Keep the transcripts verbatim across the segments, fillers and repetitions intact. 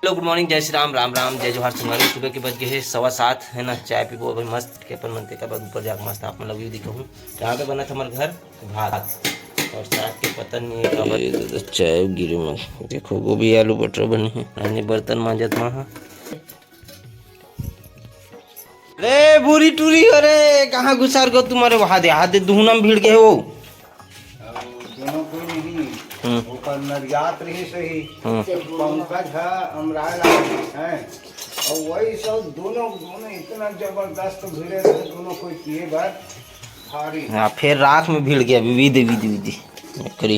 गुड morning, जय श्री राम, राम राम, जय जोहार संगवारी। सुबह के बज गए हैं सवा सात, है ना। चाय पीबो अभी मस्त के अपन मन, तेकर बाद ऊपर जाके मस्त आप मन ला view दिखाहूँ। यहाँ पे बनत हमर घर भात और साग के पता नहीं है का बन-, ये तो चाय गिरे में। देखो गोभी आलू बटर बने हैं। आने बर्तन मांजत मा हा। रे बूढ़ी टूरी हो रे, कहाँ घुसर गो तुम्हारे? वहाँ दे, हाथ दे, दुहना में भिड़ गए हो। अब दोनों कोई नहीं, हम्म। ओकर नरियात रही सही। हम्म। पंकज ह अमराय लाल है, और वही सब दोनों, दोनों इतना जबरदस्त भिड़े रहे, दोनों कोई पिए बर भारी। हाँ, फिर राख में भिड़ गया, विधि, विधि, विधि करी।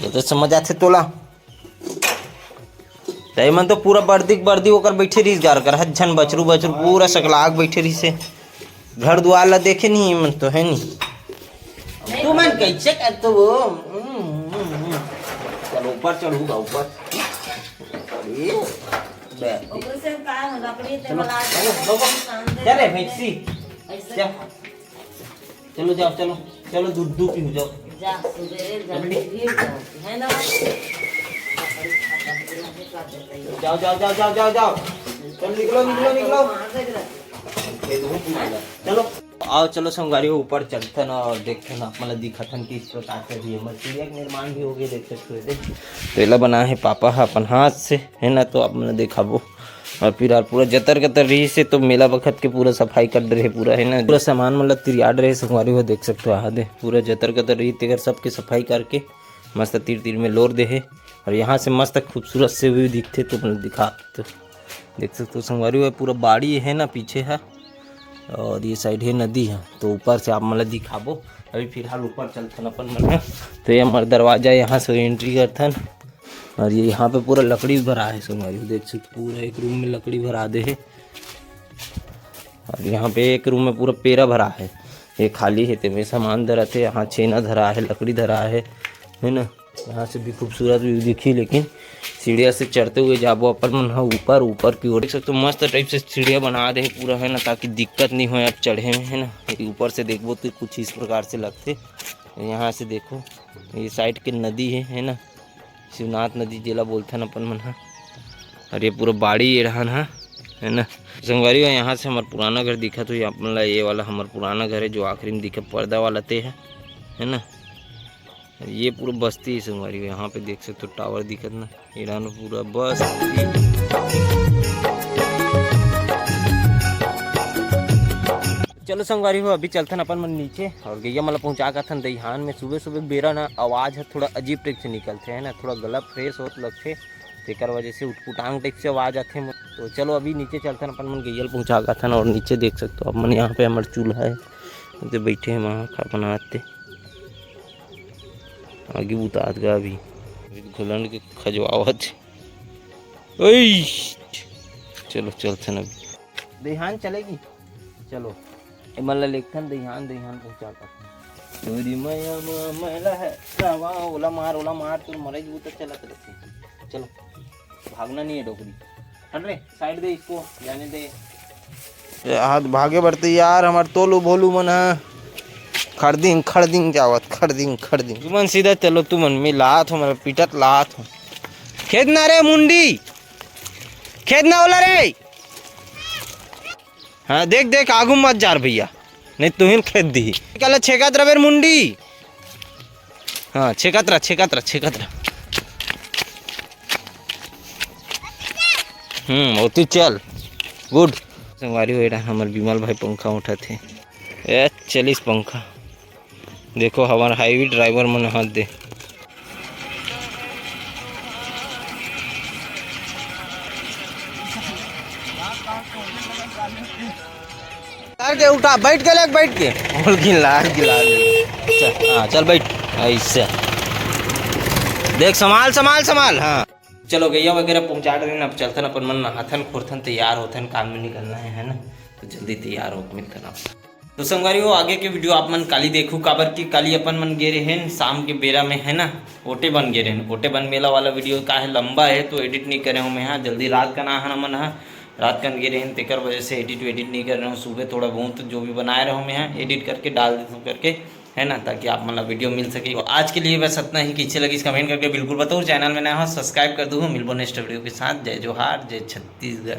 ये तो समझ आथे तोला। त एमन तो पूरा बर्दी के बर्दी ओकर बैठे रहिस गार कर, हर झन बछरू बछरू पूरा सकलाक बैठे रहिस हे। घर दुआर ला देखे नहीं एमन तो, है नहीं। तू मन कैसे करतो वो? चलो ऊपर चढ़ूगा ऊपर। अरे, बे। ओकरे से का लकड़ी ते चलो, वाला चलो, चलो। चल रे भैंसी। ऐसे क्या? चलो जाओ, चलो, चलो दूध दूध पीहू जाओ। जा, सुबेरे जल्दी जल्दी। गिर जाओ, है ना? जाओ, जाओ, जाओ, जाओ, जाओ, जाओ। चल निकलो, निकलो, निकलो। चलो। आओ, चलो संगवारी हो, ऊपर चढ़थन और देखथन, आप मन ला दिखाथन किस प्रकार से अभी हमर चिड़िया के निर्माण भी हो गए, देख सकते हो। तो एला बनाए हे पापा ह अपन हाथ से, है ना, तो आप मन ला दिखाबो। और फिलहाल पूरा जतर कतर रहिस हे, तो मेला बखत के पूरा सफाई कर रहे पूरा, है ना, पूरा सामान मन ला तिरियात रहे संगवारी हो, देख सकते हो, आहा दे पूरा जतर कतर रहिस, तेकर सबके सफाई करके मस्त तीर तीर में लोर दे हे। और यहाँ से मस्त खूबसूरत से view दिखथे, तो अपन दिखा तो देख सकते हो संगवारी हो, पूरा बाड़ी है ना पीछे है, और ये side है नदी है, तो ऊपर से आप मन ला दिखाबो। अभी फिलहाल ऊपर चलथन अपन मन ह। तो ये हमारा दरवाजा, यहाँ से entry करथन। और ये यहाँ पे पूरा लकड़ी भरा है संगवारी, देख सकते पूरा एक रूम में लकड़ी भरा दे है। और यहाँ पे एक रूम में पूरा पेरा भरा है, ये खाली है, तेमे सामान धरत है। यहाँ छेना धरा है, लकड़ी धरा है, है ना। यहाँ से भी खूबसूरत view दिखी, लेकिन सीढ़िया से चढ़ते हुए जाबो अपन मन ह ऊपर, ऊपर की ओर। देख सकते हो मस्त type से सीढ़िया बना दे है पूरा, है ना, ताकि दिक्कत नहीं हो अब चढ़े में, है ना। ये ऊपर से देखबो तो कुछ इस प्रकार से लगते। यहाँ से देखो, ये side के नदी है, है ना, शिवनाथ नदी जेला बोलथन अपन मन ह। और ये पूरा बाड़ी ये रहन ह, है ना। संगवारी हो, यहाँ से हमार पुराना घर दिखत होही आप मन ला, ये वाला हमार पुराना घर है जो आखिरी में दिखे पर्दा वाला ते है, है ना। और ये पूरा बस्ती है संगवारी हो, यहाँ पे देख सकते हो tower दिखत ना, ये रहन पूरा बस्ती। चलो संगवारी हो, अभी चलथन अपन मन नीचे और गैया मन ला पहुँचा के आथन दईहान में। सुबह सुबह बेरा ना आवाज़ ह थोड़ा अजीब type से निकलथे, है ना, थोड़ा गला fresh होत लगथे, तेकर वजह से उटपुटांग type से आवाज़ आथे। तो चलो अभी नीचे चलथन अपन मन गैया ला पहुँचा के आथन। और नीचे देख सकते हो आप मन, यहाँ पे हमर चूल्हा है, ते बैठे हैं वहाँ खा बनाते। आगी बुतात गा अभी, अभी घुलन के खजवावत हे। ओई! चलो चलथन अभी। दईहान चलेगी, चलो। एमन ला लेगथन दईहान, दईहान पहुँचा पाथन। तोरी मया म मैला है, रावा, ओला मार, ओला मार, तोर मरई जूता चलत रहथे। चलो, भागना नहीं है डोकरी। हट रे, side दे इसको, जाने दे। ए, हाथ भागे बर तैयार, हमार तोलू भोलू मन ह। खड़दिंग, खड़दिंग जावत, खड़दिंग, खड़दिंग। तुमन सीधा चलो, तुमन, मैं लात हो, मैं पिटत लात हो। खेद ना रे मुंडी, खेद ना ओला रे। हाँ, देख, देख, आगू मत जा रे भैया, नहीं तुहिन खेद दी। कल छेकत रबेर मुंडी। हाँ, छेकत रह, छेकत रह, छेकत रह। हम्म, ओती चल। Good। संगवारी हो, एडा हमर विमल भाई पंखा उठाथे। ए, चलिस पंखा। देखो, हमार highway driver मन हाथ दे। करके उठा, बैठ के ले, बैठ के। बोल गिला, गिला। अच्छा, हाँ, चल बैठ। ऐसे। देख, संभाल, संभाल, संभाल, हाँ। चलो, गैया वगैरह पहुँचा डरेन, अब चलथन, अपन मन नहाथन, खोरथन, तैयार होथन, काम में निकलना है, है ना? तो जल्दी तैयार हो, मिलथन आप। तो संगवारी हो, आगे के video आप मन काली देखू, काबर कि काली अपन मन गे रहेन शाम के बेरा में, है ना, ओटे बन गे रहेन। ओटे बन मेला वाला video का है, लंबा है, तो edit नहीं करे हूँ मैं। हाँ, जल्दी रात कन आहन हमन हा, रात कन गे रहेन, तेकर वजह से edit वेडिट नहीं कर रहे हूँ। सुबह थोड़ा बहुत जो भी बनाए रहे हूँ मैं, हाँ, edit करके डाल देता हूँ करके। है ना, ताकि आप मन ला वीडियो मिल सके। तो आज के लिए बस इतना ही। कइसे लगिस कमेंट करके बिल्कुल बताओ। चैनल में नया हो, सब्सक्राइब कर दो। मिलबो नेक्स्ट वीडियो के साथ। जय जोहार, जय छत्तीसगढ़।